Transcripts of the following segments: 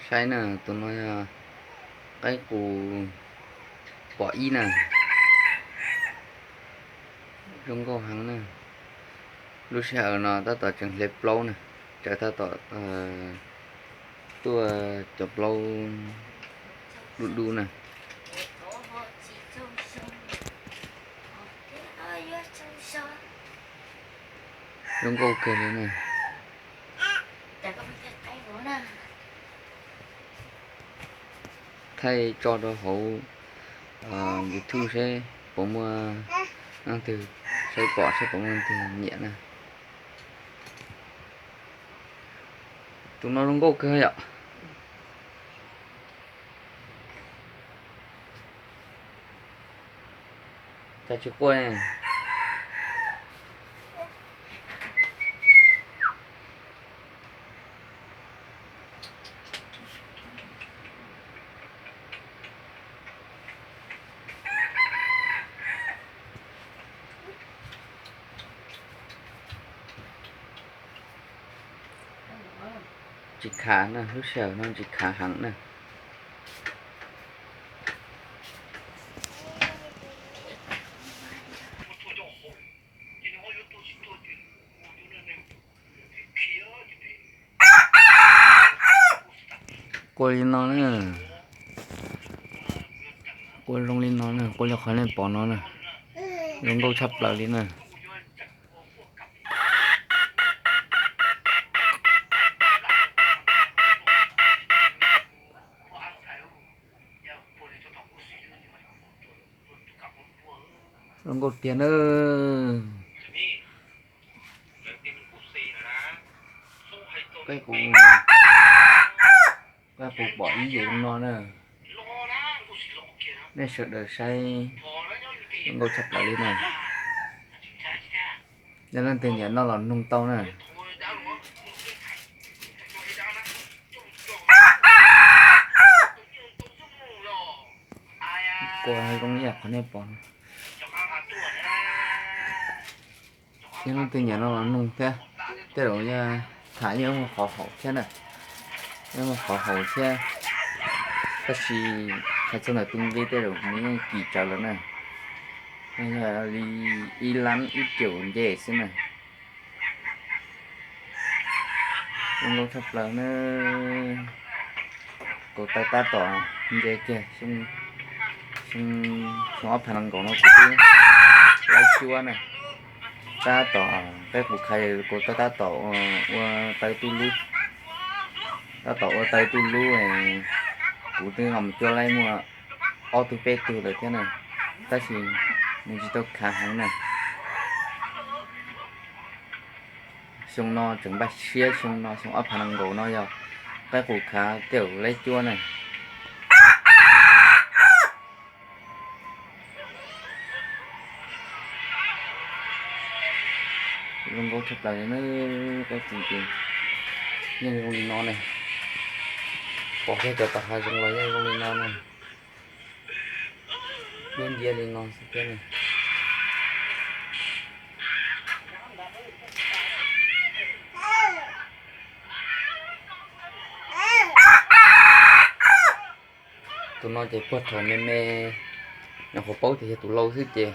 Saib na, tus no yog qaib qus pom ib na, zoo nkauj heev na. Lub sij hawm no tab tom tseem hle plaub na, tsawv tab tom tuaj cov plaub dub dub na. Zoo nkauj kawg li na. Thaij tso rau hauv YouTube seb puas muaj leej twg saib pom, seb puas muaj leej twg nyiam na. Tus no zoo nkauj kawg yom. Cas tsis quaj ne? Tsis khav na, lub sij hawm no tsis khav heev na. Quaj li no na, quaj zoo li no na, quaj li qhov nej pom no na, zoo nkauj tshaj plaws li na. Zoo nkauj tiag na. Qaib qus, qaib qus pom ib yam li no na. Nej sawv daws saib zoo nkauj tshaj plaws li na. Yog leej twg nyiam noj los noog tau na. Quaj zoo ib qhov nej pom. Yog leej twg nyiam noj los noog thiab, tej zaum tham yeej muaj qhov haum thiab na. Yeej muaj qhov haum thiab, tab sis hais txog ntawm tus nqi tej zaum nws yeej kim tsawv lawm na. Yog li ib lab ib caum nce xwb na. Zoo nkauj tshaj plaws na. Kaus taw tab tom nce kiag, xyoo ob phav nees nkaum no kuv twb laib cuab na. Tab tom qaib qus khav, kaus taw tab tom ua taw tuj lub, tab tom ua taw tuj lub. Kuv twb los cuab laib muaj ob tug peb tug lawm thiab na, tab sis nws tsis tau khav heev na. Xyoo no tseem npaj siab, xyoo no xyoo ob phav nees nkaum no yog qaib qus khav tej zaum laib cuab na. Zoo nkauj tshaj plaws li na, qaib qus ces yeej zoo li no ne. Pom kiag cov tom hav zoov los yeej zoo li no na. Dub nciab li no xwb thiab ne. Tus no ces puag thaum me me, nyuam qhuav paub tias yog tus lau xwb ces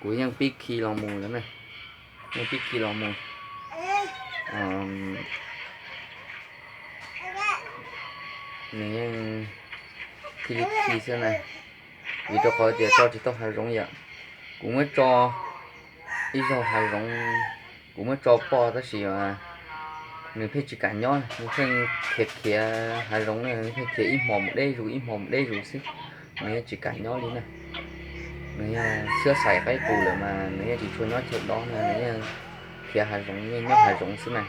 kuv yeej pib khi los mus lawm na. Yeej pib khi los mus. Nws yeej khi li khi xwb na, vim rau qhov tias tso tsis tau hav zoov yom. Kuv muab tso ib zaug hav zoov, kuv muab tso poj tab sis nws pheej tsis kam nyob, nws pheej khiav khiav hav zoov na, nws pheej khiav ib hmos mus deb zus ib hmos mus deb zus xwb. Nws yeej tsis kam nyob li na. Nws yog xyuab xaiv qaib qus lawm mas nws yeej tsis tshua nyob chaw dob na, nws yeej khiav hav zoov, yeej nyob hav zoov xwb na.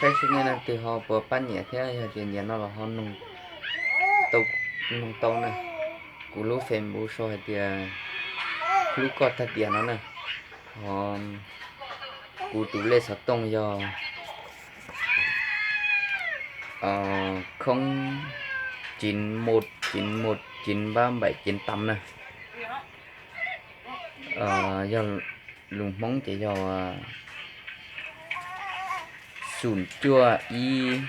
Saib seb nej leej twg ho puas pab nyiam thiab, yog tias nyiam no los ho noog tau, noog tau na. Kuv lub Facebook sau hais tias Hlub Koj Tag Tias no na. Ho kuv tus lej xov tooj yog khoob chín một chín một chín ba bảy chín tám na. Yog lus Hmoob ces yog Xoom cuaj ib,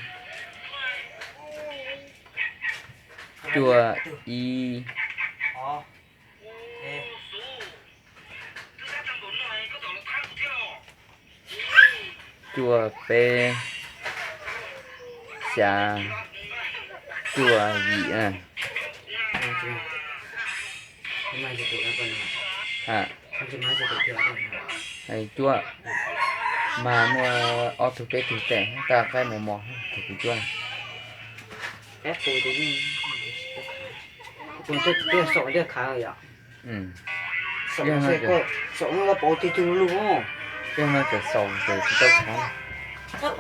cuaj ib, cuaj peb, xya, cuaj yim. Cuaj, mag muaj ob tug peb tug tes, tag qaib mos mos tug kuv cuaj. Yog no tseem xaus ces tsis tau khav. Tab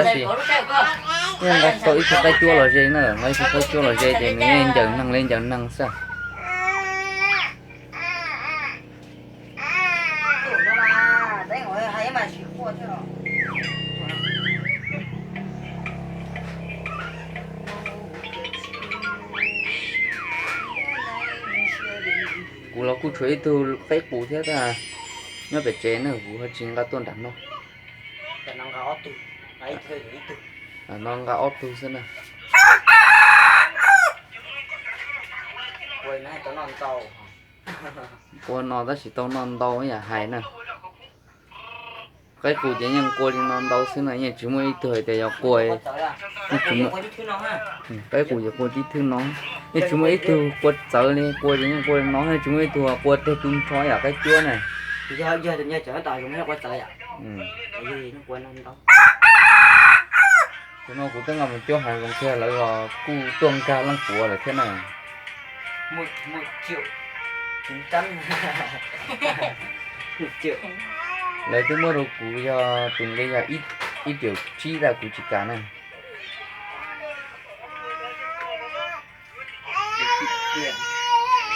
sis yog nqa tau ib tug qaib cuab los ze na, nqa ib tug qaib cuab los ze ces nws yeej ncaws neeg li ncaws neeg xwb. Kuv los kuj tshuav ib tug qaib qus thiab tab sis nyob pem tsev na, kuv ho tsis nqa tuaj nram no. No nqa ob tug xwb na. Qua no tab sis tau noj ntau ib yam hais na. Qaib qus ces yeej qua li no ntau xwb na, yeej tsis muaj ib tug hais tias yog qua, qaib qus ces qua tib thwb no, yeej tsis muaj ib tug qua txawv li, qua ces yeej qua li no, yeej tsis muaj ib tug qua teg tu nrho yam qaib cuab na. Tus no kuv twb nqa mus cuab hav zoov kiag lawv los kuj tuaj nkag leej puav lawm thiab na. Lawv twb muab rau kuv yog tus nqi yog ib triệu tsib tab kuv tsis kam na.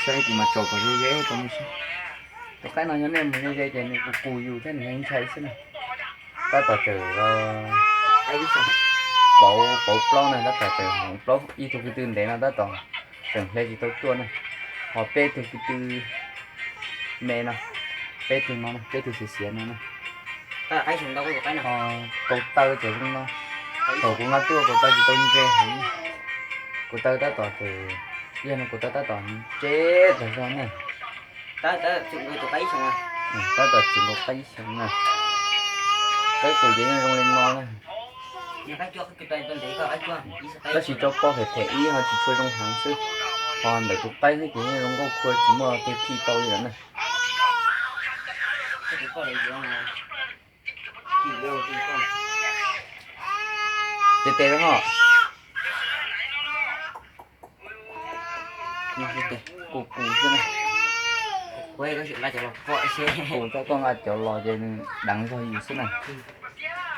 Saib kuv mam tso kom ze ze tau saib. Tus qaib no yog nej mus ze ze ces nws kuj kus yus thiab nws ntshai xwb na. Tab tom tseem pauv, pauv plaub na, tab tom tseem hauv plaub, ib tug ko tw ntev no tab tom tseem hle tsis tau tuaj na. Ho peb tug ko tw me no, peb tug no, peb tug xiav xiav no na, kaus taw tseem zoo no. Thaum kuv nqa tuaj kaus taw tsis tau ntse heev, kaus taw tab tom tseem, yog no kaus taw tab tom ntse tag zog na. Tab tom txwm nkaus qaib xyoo na. Qaib qus ces yeej zoo li no na. Tab sis rau poj phem phem ib ho tsis tshua zoo heev xwb, ho ntawm tus qaib xwb ces yeej zoo nkauj khuav tsis muaj tus thij tau li lawm na. Tes tes ho. Kuv, kuv xwb na. Kuv tau koj nqa cov los ces nws deev zog yus xwb na.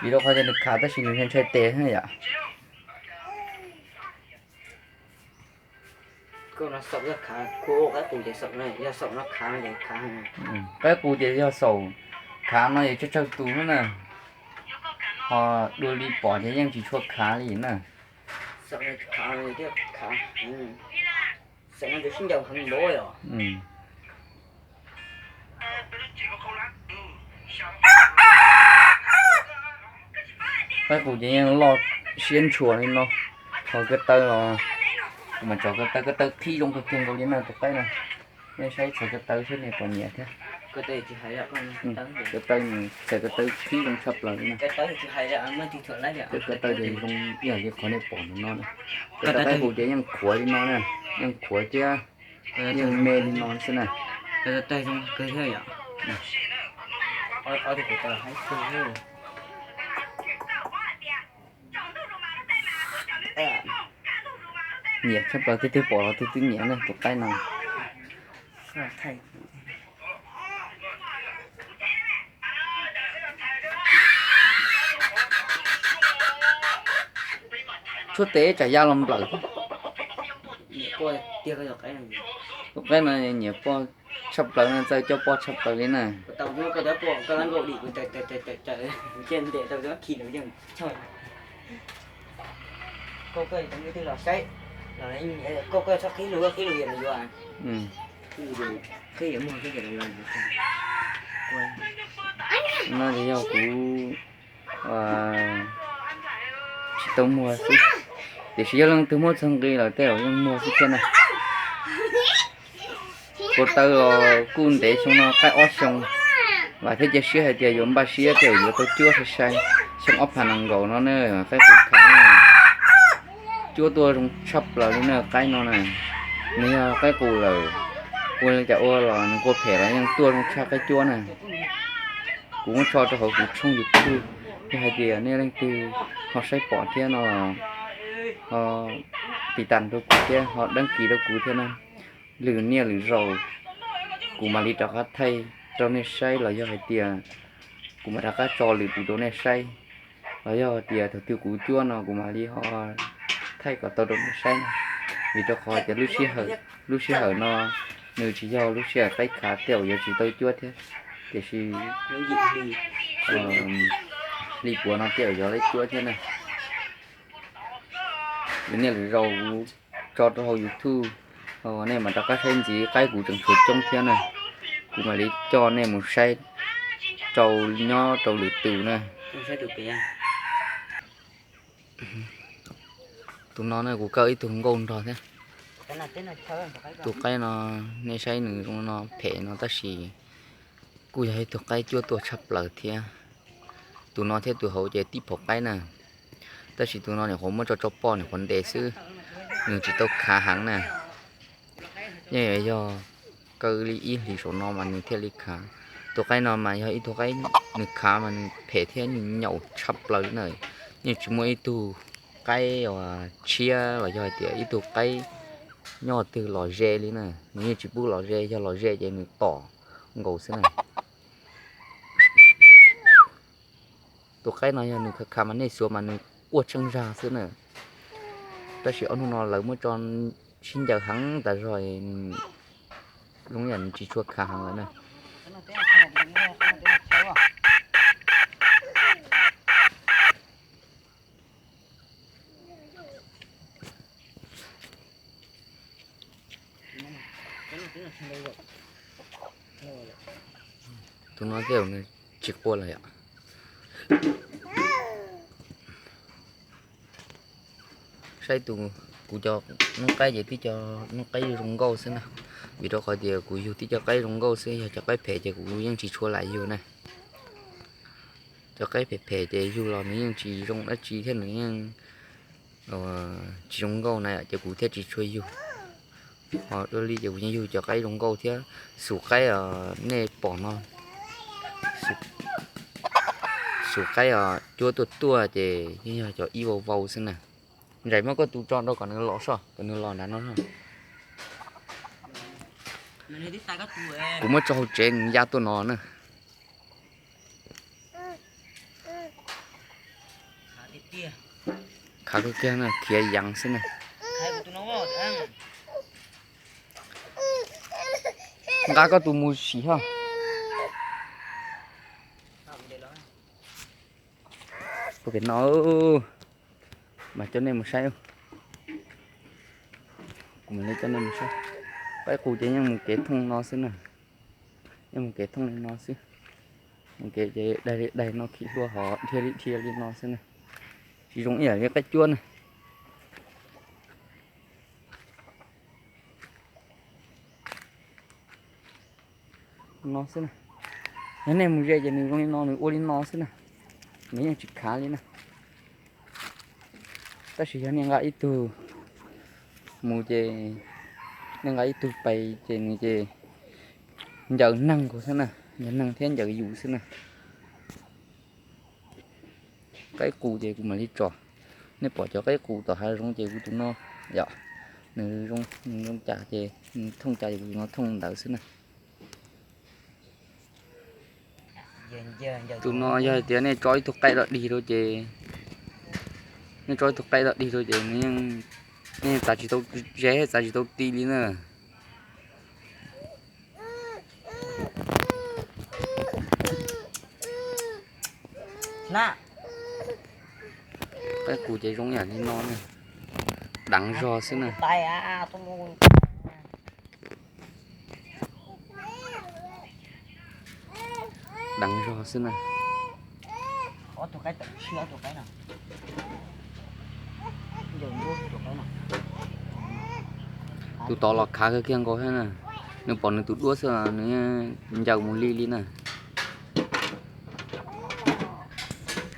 Vim rau qhov tias nws khav tab sis nws ntshai ntshai tes xwb yom. Qaib qus ces yog xaum khav no ces tsawg tsawg tus xwb na. Ho dua li pom ces yeej tsis tshua khav li na. Qaib qus ces yeej loj siab ntshua li no. Ho ko taw los, kuv mam tso ko taw, ko taw qhib zoo kawg kiag nkaus li na tus qaib no. Nej saib txhais ko taw saib nej puas nyiam thiab. Ko taw nws txhais ko taw qhib zoo tshaj plaws li na. Ko taw ces zoo ib yam li qhov nej pom ntawm no na. Ko taw qaib qus ces yeej khuav li no na, yeej khuav thiab yeej me li no xwb na. Nyiam tshaj plaws, twb twb pom los twb twb nyiam na tus qaib no. Tshuab tes tsam ya los nplawm. Tus qaib no nyiam poj tshaj plaws na, txawj coj poj tshaj plaws li na. No ces yog kuv tsis tau muag xwb. Tiam sis yog leej twg muab txog nqi lawm tej zaum yeej muag xwb thiab na. Ko taw los kuj ntev xyoo no qaib ob xyoo, vam thiab cia siab hais tias yuav npaj siab tej zaum yuav tau cuab sai sai. Xyoo ob phav nees nkaum no ne qaib qus khav cuab tuaj zoo tshaj plaws li na qaib no na. Nws yog qaib qus lawm, ua li cas ua los nws quaj phem los yeej tuaj zoo tshaj qaib cuab na. Kuv muab tso rau hauv kuv tshooj YouTube, yog hais tias nej leej twg ho saib pom thiab no ho tiv tas rau kuv thiab ho đăng ký rau kuv thiab na. Lwm niaj lwm zaus kuv mam li rov qab thaij rau nej saib los yog hais tias kuv mam rov qab tso lwm tus rau nej saib, los yog hais tias thaum twg kuv cuab no kuv mam li ho thaij kom tau rau nej saib na. Vim rau qhov tias lub sij hawm no nws tsis yog lub sij hawm qaib khav tej zaum yuav tsis tau cuab thiab, tiam sis hli puav no tej zaum yuav tau cuab thiab na. Lwm niaj lwm zaus kuv tso rau hauv YouTube, nej mam rov qab saib ntxiv, qaib kuv tseem tshuav coob thiab na. Kuv mam li coj nej mus saib rau nyob rau lwm tus na. Tus no ne kuv kaw ib tug nkauj nrog thiab. Tus qaib no, nej saib nws zoo no phem no tab sis kuj yog ib tug qaib cuab tuaj tshaj plaws thiab. Tus no thiab tus hauv ces tib phaum qaib na, tab sis tus no nyuam qhuav muab tso tso poj nyuam qhuav ntev xwb, nws tsis tau khav heev na. Yeej yog kaw li ib hlis saum no mas nws thiaj li khav. Tus qaib no mas yog ib tug qaib nws khav mas nws phem thiab nws nyaum tshaj plaws li na. Yeej tsis muaj ib tug qaib uas tshiab los yog hais tias ib tug qaib nyob twg los ze li na, nws yeej tsis pub los ze, yog los ze ces nws tom nkaus xwb na. Tus qaib no yog nws khav khav mas nej xuav mas nws quaj tsheej zag xwb na. Tab sis ob hnub no lawv muab tso sib ncaws heev tas zog, zoo yam nws tsis tshua khav heev lawm na. Tus no tej zaum nws tsis quaj lawm yom. Saib tus, kuv cov noob qaib ces tib co noob qaib zoo nkauj xwb na. Vim rau qhov tias kuv yug tib co qaib zoo nkauj xwb, yog cov qaib phem ces kuv yeej tsis tshua lam yug na. Cov qaib phem phem ces yug los nws yeej tsis zoo dab tsi thiab nws yeej tsis zoo nkauj na, ces kuv thiaj tsis tshua yug. Ho dua li ces kuv yeej yug cov qaib zoo nkauj thiab. Xum qaib nej pom no, xum qaib cuab tuaj tuaj ces yeej yog cov ib vau vau xwb na. Ntsais muab koj tus tso rau kom nws los soj, kom nws los nrad no. Kuv muab tso hauv tsev nws ya tuaj no na. Khav kawg kiag na, khiav yeev xwb na. Nqa koj tus mus sim ho. Ua pem no, mas coj nej mus saib. Kuv mam li coj nej mus saib. Qaib qus ces yeej mus kev thooj no xwb na. Yeej mus kev thooj li no xwb. Mus kev ces daig li daig no khib hlua hov dhia li dhia li no xwb na. Tsis zoo ib yam li qaib cuab na. No xwb na. Yog nej mus ze ces nws zoo li no, nws ua li no xwb na. Nws yeej tsis khav li na. Tab sis yog nej nqa ib tug mus ces, nej nqa ib tug pais ces nws ces ncaws neeg nkaus xwb na, ncaws neeg thiab ncaws yus xwb na. Qaib qus ces kuv mam li tso. Nej pom cov qaib qus tom hav zoov ces kuv tus no yom, nws zoo, nws zoo cas ces, nws thooj cas ces kuv tus no thooj ntawd xwb na. Tus no yog hais tias nej tso ib tug qaib dog dig rau ces, nej tso ib tug qaib dog dig rau ces nws yeej, nej yeej txav tsis tau ze, txav tsis tau ti li na. Qaib qus ces zoo yam li no ne, deev zog xwb na. Deev zog xwb na. Tus tod los khav kawg kiag nkaus thiab na. Nws pom nws tus duab xwb nws ncaws mus li li na.